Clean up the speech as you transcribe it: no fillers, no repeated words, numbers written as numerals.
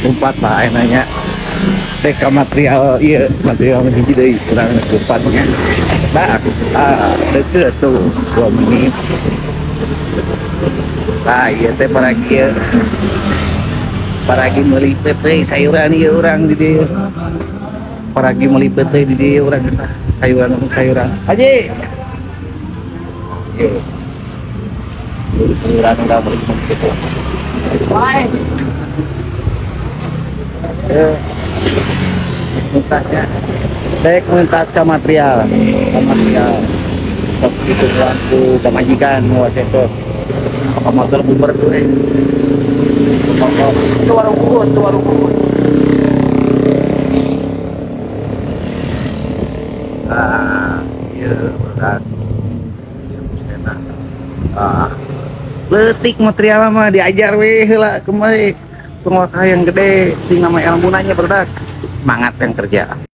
Lumpat lah enaknya. Dek ka material ieu, material hiji deui urang lumpat nya. Nah, deket tuh 2 menit. Nah, ieu teh paragi ieu. Paragi meuli peuteuy sayuran ieu urang di dieu. Paragi meuli peuteuy di dieu urang sayuran sayuran. Haji. Ieu. Sayuran urang meuli kitu. Bae. Mentasnya. Dek mentas ka material, ka material. Sok itu ku pamajikan mau sesok. Ka motor bubar tuh eh. Itu warung kukus, itu warung kukus. Ah, iya berat. Iya busena. Ah, leutik material mah diajar weh heula kemari. Pengusaha yang gede, sing nama ilmu nanya berdak. Semangat yang kerja.